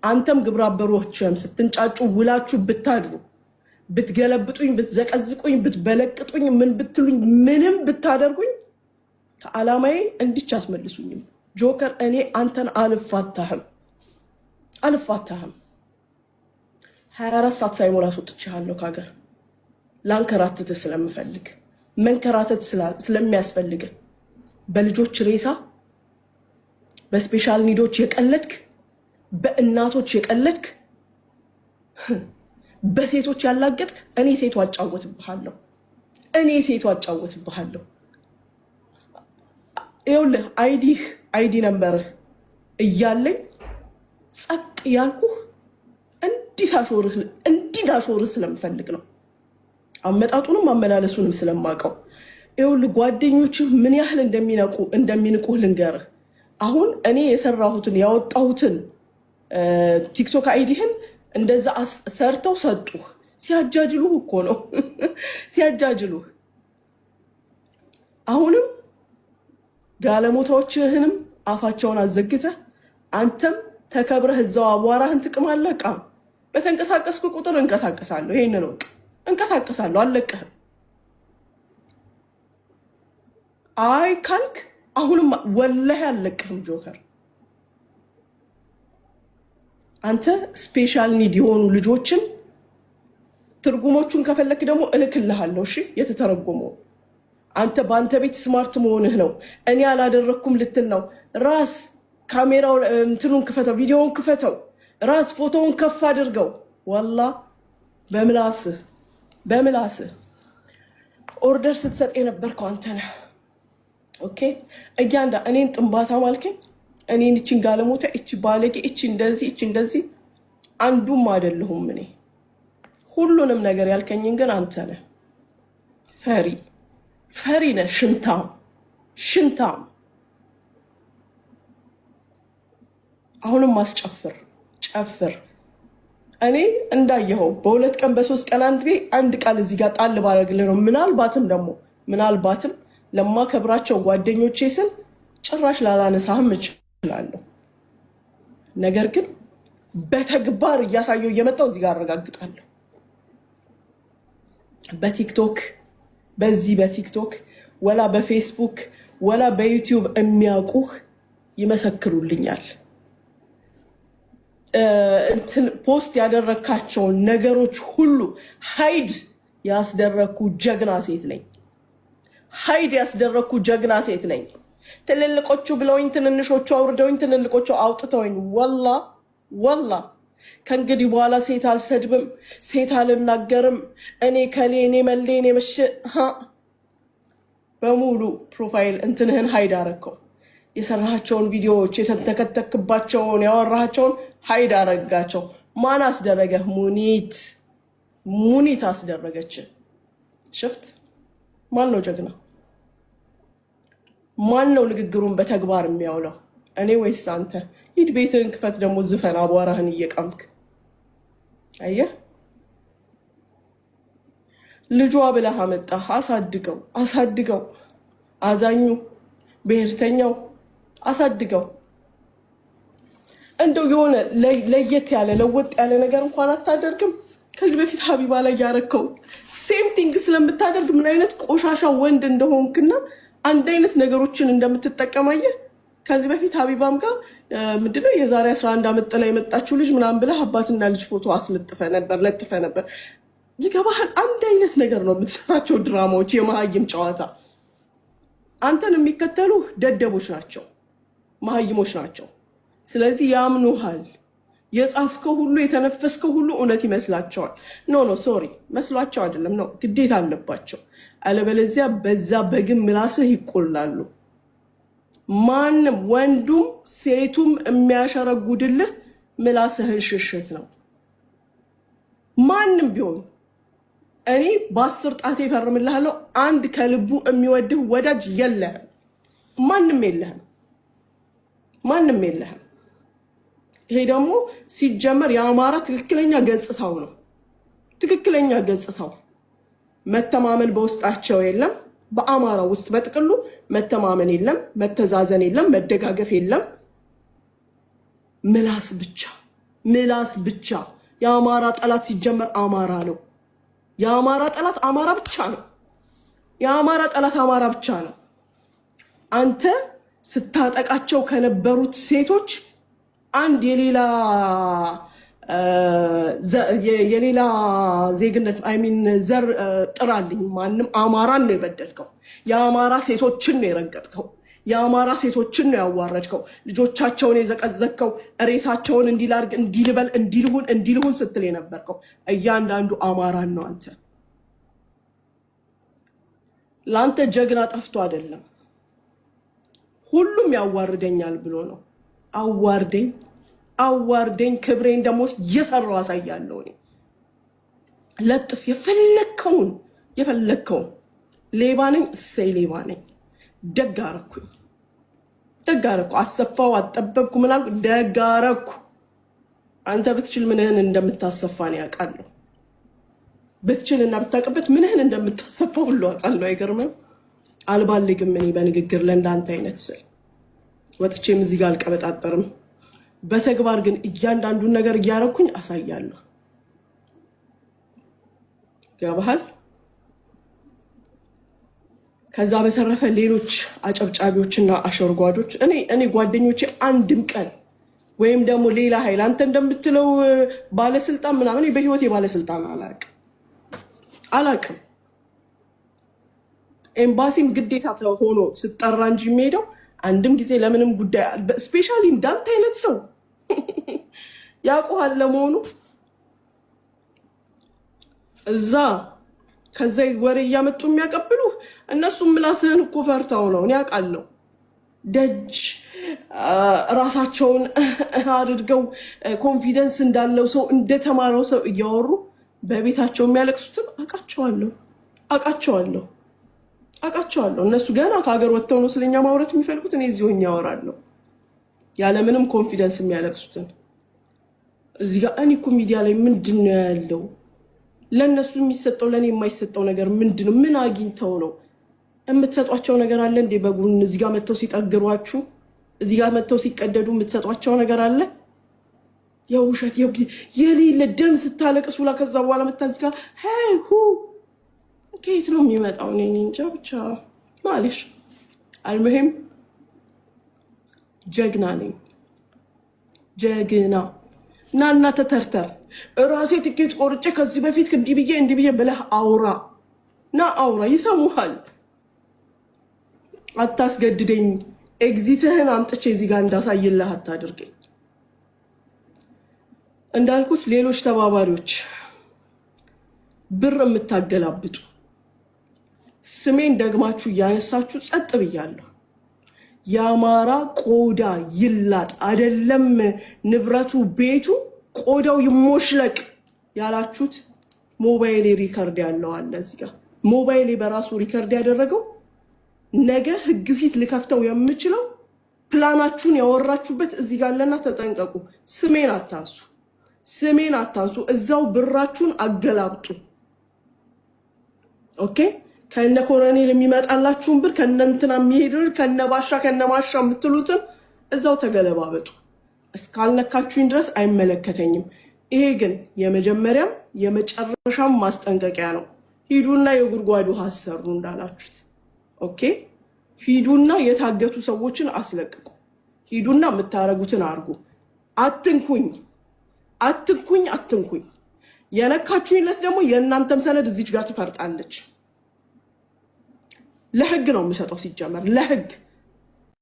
አንተም ግብረ አበሮችህም ስትንጫጩ ውላችሁ ብታድሩ፣ ብትገለብጡኝ፣ ብትዘቀዝቁኝ፣ ብትበለቅጡኝ፣ ምን ብትሉኝ፣ ምንም ብታደርጉኝ ከዓላማዬ እንዲች አትመልሱኝም። ጆከር፣ እኔ አንተን አልፋታህም፣ አልፋታህም። 24 ሰዓት ሳይሞላ አስወጥቼሃለሁ ከሀገር፣ ላንከራትትህ ስለምፈልግ፣ መንከራተት ስለሚያስፈልግህ፣ በልጆች ሬሳ፣ በ special need ኦች የቀለድክ፣ በእናቶች የቀለድክ፣ በሴቶች ያላገጥክ፣ እኔ ሴቷ አጫወትብሃለሁ። እኔ ሴቷ አጫወትብሃለሁ። ይኸውልህ፣ ID ህ ID number ህ እያለኝ ጸጥ ያልኩህ እንዲህ ስለምፈልግ ነው። አመጣጡንም አመላለሱንም ስለማውቀው። ይኸውልህ፣ ጓደኞችህ ምን ያህል እንደሚንቁህ ልንገርህ። አሁን እኔ የሰራሁትን ያወጣሁትን ቲክቶክ ID ህን እንደዛ ሰርተው ሰጡህ። ሲያጃጅሉህ እኮ ነው፣ ሲያጃጅሉህ። አሁንም ጋለሞታዎችህንም አፋቸውን አዘግተህ አንተም ተከብረህ እዛው አቧራህን ትቅማለህ። ቃም በተንቀሳቀስኩ ቁጥር እንቀሳቀሳለሁ። ይሄንን እወቅ፣ እንቀሳቀሳለሁ። አልለቅህም። አይ ካልክ አሁንም ወላሂ አልለቅህም ጆከር። አንተ special need የሆኑ ልጆችን ትርጉሞቹን ከፈለክ ደግሞ እልክልሃለሁ። እሺ፣ የተተረጎመው አንተ በአንተ ቤት smart መሆንህ ነው። እኔ አላደረግኩም ልትል ነው። ራስ ካሜራው እንትኑን ክፈተው፣ ቪዲዮውን ክፈተው፣ ራስ ፎቶውን ከፍ አድርገው። ወላ በምላስህ በምላስህ order ስትሰጥ የነበርከው አንተ ነህ። Okay፣ እያንዳ እኔን ጥንባታ ማልከኝ፣ እኔን እቺን ጋለሞታ፣ እቺ ባለጌ፣ እቺ እንደዚህ፣ እቺ እንደዚህ፣ አንዱም አይደለሁም እኔ። ሁሉንም ነገር ያልከኝን ግን አንተ ነህ። ፈሪ ፈሪ ነህ። ሽንታም ሽንታም። አሁንም አስጨፍር ጨፍር። እኔ እንዳየኸው በ2 ቀን በ3 ቀን አንድ አንድ ቃል እዚህ ጋር ጣል ባደርግልህ ነው። ምናልባትም ደግሞ ምናልባትም ለማከብራቸው ጓደኞቼ ስል ጭራሽ ላላነሳህም እችላለሁ። ነገር ግን በተግባር እያሳየው እየመጣው እዚህ ጋር አረጋግጣለሁ። በቲክቶክ፣ በዚህ በቲክቶክ ወላ በፌስቡክ ወላ በዩቲዩብ የሚያውቁህ ይመሰክሩልኛል። እንትን post ያደረግካቸውን ነገሮች ሁሉ hide ያስደረግኩ ጀግና ሴት ነኝ። Hide ያስደረግኩ ጀግና ሴት ነኝ። ትልልቆቹ ብለውኝ፣ ትንንሾቹ አውርደውኝ፣ ትልልቆቹ አውጥተውኝ፣ ወላ ወላ ከእንግዲህ በኋላ ሴት አልሰድብም፣ ሴት አልናገርም። እኔ ከሌ፣ እኔ መሌ፣ እኔ መሽ በሙሉ profile እንትንህን hide አረግከው። የሰራሃቸውን ቪዲዮዎች፣ የተንተከተክባቸውን፣ ያወራሃቸውን hide አረጋቸው። ማን አስደረገህ? ሙኒት፣ ሙኒት አስደረገች። ሽፍት ማን ነው ጀግና? ማን ነው ንግግሩን በተግባር የሚያውለው? እኔ ወይስ አንተ? ሂድ ቤትህን ክፈት፣ ደግሞ ዝፈን አቧራህን እየቀምክ። አየህ፣ ልጇ ብለህ አመጣህ። አሳድገው፣ አሳድገው፣ አዛኙ ብሔርተኛው አሳድገው። እንደው የሆነ ለየት ያለ ለወጥ ያለ ነገር እንኳን አታደርግም። ከዚህ በፊት ሀቢባ ላይ ያረከው same thing ስለምታደርግ ምን አይነት ቆሻሻ ወንድ እንደሆንክና አንድ አይነት ነገሮችን እንደምትጠቀም አየህ። ከዚህ በፊት ሀቢባም ጋር ምንድነው የዛሬ 11 ዓመት ጥላ የመጣችው ልጅ ምናምን ብለህ አባትና ልጅ ፎቶ አስለጥፈ ነበር፣ ለጥፈ ነበር። ይገባሃል? አንድ አይነት ነገር ነው የምትሰራቸው ድራማዎች፣ የመሀይም ጨዋታ። አንተን የሚከተሉ ደደቦች ናቸው፣ መሀይሞች ናቸው። ስለዚህ ያምኑሃል። የጻፍከው ሁሉ የተነፈስከው ሁሉ እውነት ይመስላቸዋል። No, no, sorry፣ መስሏቸው አይደለም ነው፣ ግዴታ አለባቸው። አለበለዚያ በዛ በግን ምላስህ ይቆላሉ። ማንም ወንዱም ሴቱም የሚያሸረጉድልህ ምላስህን ሽሽት ነው። ማንም ቢሆን እኔ በ10 ጣቴ እፈርምልሃለሁ። አንድ ከልቡ የሚወድህ ወዳጅ የለህም። ማንም የለህም። ማንም የለህም። ይሄ ደግሞ ሲጀመር የአማራ ትክክለኛ ገጽታው ነው። ትክክለኛ ገጽታው መተማመን በውስጣቸው የለም። በአማራ ውስጥ በጥቅሉ መተማመን የለም፣ መተዛዘን የለም፣ መደጋገፍ የለም። ምላስ ብቻ፣ ምላስ ብቻ። የአማራ ጠላት ሲጀመር አማራ ነው። የአማራ ጠላት አማራ ብቻ ነው። የአማራ ጠላት አማራ ብቻ ነው። አንተ ስታጠቃቸው ከነበሩት ሴቶች አንድ የሌላ ዜግነት፣ I mean ዘር ጥራልኝ። ማንም አማራን ነው የበደልከው። የአማራ ሴቶችን ነው የረገጥከው። የአማራ ሴቶችን ነው ያዋረድከው። ልጆቻቸውን የዘቀዘቅከው፣ ሬሳቸውን እንዲላርግ፣ እንዲልበል፣ እንዲልሁን እንዲልሁን ስትል የነበርከው እያንዳንዱ አማራን ነው። አንተ ለአንተ ጀግና ጠፍቶ አይደለም፣ ሁሉም ያዋርደኛል ብሎ ነው። አዋርደኝ አዋርደኝ፣ ክብሬን ደግሞ እየሰራው አሳያለሁ። እኔ ለጥፍ የፈለግከውን የፈለግከውን። ሌባ ነኝ፣ እሰይ ሌባ ነኝ። ደግ አረኩኝ፣ ደግ አረኩ። አሰፋው አጠበብኩ ምን አልኩ፣ ደግ አረኩ። አንተ ብትችል ምንህን እንደምታሰፋ ነው ያውቃለሁ። ብትችል እና ብታውቅበት ምንህን እንደምታሰፋ ሁሉ አውቃለሁ። አይገርምም? አልባልግም እኔ በንግግር ለእንዳንተ አይነት ስል ወጥቼም እዚህ ጋር አልቀበጣጠርም። በተግባር ግን እያንዳንዱን ነገር እያረኩኝ አሳያለሁ። ገባሃል? ከዛ በተረፈ ሌሎች አጨብጫቢዎችና አሸርጓጆች እኔ ጓደኞቼ አንድም ቀን ወይም ደግሞ ሌላ ኃይል አንተ እንደምትለው ባለስልጣን ምናምን፣ በህይወቴ ባለስልጣን አላቅም አላቅም። ኤምባሲም ግዴታ ሆኖ ስጠራ እንጂ የሚሄደው አንድም ጊዜ ለምንም ጉዳይ especially እንዳንተ አይነት ሰው ያውቁሃል። ለመሆኑ እዛ ከዛ ወሬ እያመጡ የሚያቀብሉ እነሱም ምላስህን እኮ ፈርተው ነው። እኔ አውቃለሁ። ደጅ ራሳቸውን አድርገው confidence እንዳለው ሰው፣ እንደተማረው ሰው እያወሩ በቤታቸው የሚያለቅሱትን አውቃቸዋለሁ፣ አውቃቸዋለሁ፣ አውቃቸዋለሁ። እነሱ ገና ከሀገር ወጥተው ነው ስለኛ ማውራት የሚፈልጉት። እኔ እዚህ ሆኜ አወራለሁ። ያለምንም confidence የሚያለቅሱትን እዚህ ጋር እኔ እኮ ሚዲያ ላይ ምንድን ነው ያለው? ለእነሱ የሚሰጠው ለእኔ የማይሰጠው ነገር ምንድን ነው? ምን አግኝተው ነው? የምትሰጧቸው ነገር አለ እንዴ? በጉን እዚህ ጋር መጥተው ሲጠግሯችሁ፣ እዚህ ጋር መጥተው ሲቀደዱ የምትሰጧቸው ነገር አለ? የውሸት የሌለ ደም ስታለቅስ ውላ ከዛ በኋላ መታ እዚህ ጋር hey ሁ ከየት ነው የሚመጣው? እኔ እንጃ ብቻ معلش። المهم ጀግና ነኝ፣ ጀግና። ና እና ተተርተር። ራሴ ትኬት ቆርጬ ከዚህ በፊት እንዲህ ብዬ እንዲህ ብዬ ብለህ አውራ፣ ና አውራ፣ ይሰሙሃል። አታስገድደኝ። Exit ህን አምጥቼ እዚህ ጋር እንዳሳይልህ አታድርገኝ። እንዳልኩት ሌሎች ተባባሪዎች፣ ብር የምታገላብጡ፣ ስሜን ደግማችሁ እያነሳችሁ ጸጥ ብያለሁ። የአማራ ቆዳ ይላጥ አይደለም ንብረቱ ቤቱ ቆዳው ይሞሽለቅ ያላችሁት ሞባይሌ record ያለው አለ እዚህ ጋር። ሞባይሌ በራሱ record ያደረገው፣ ነገ ህግ ፊት ልከፍተው የምችለው ፕላናችሁን ያወራችሁበት እዚህ ጋር አለና ተጠንቀቁ። ስሜን አታንሱ፣ ስሜን አታንሱ። እዛው ብራችሁን አገላብጡ። Okay፣ ከነ ኮሎኔል የሚመጣላችሁን ብር፣ ከነ እንትና የሚሄድ ብር፣ ከነ ባሻ ከነ ማሻ የምትሉትን እዛው ተገለባበጡ። እስካልነካችሁኝ ድረስ አይመለከተኝም። ይሄ ግን የመጀመሪያም የመጨረሻም ማስጠንቀቂያ ነው። ሂዱና የጉድጓድ ውሃ አሰሩ እንዳላችሁት። Okay፣ ሂዱና የታገቱ ሰዎችን አስለቅቁ። ሂዱና የምታረጉትን አርጉ። አትንኩኝ፣ አትንኩኝ፣ አትንኩኝ። የነካችሁኝ ዕለት ደግሞ የእናንተም ሰነድ እዚች ጋር ትፈርጣለች። ለህግ ነው የምሰጠው። ሲጀመር ለህግ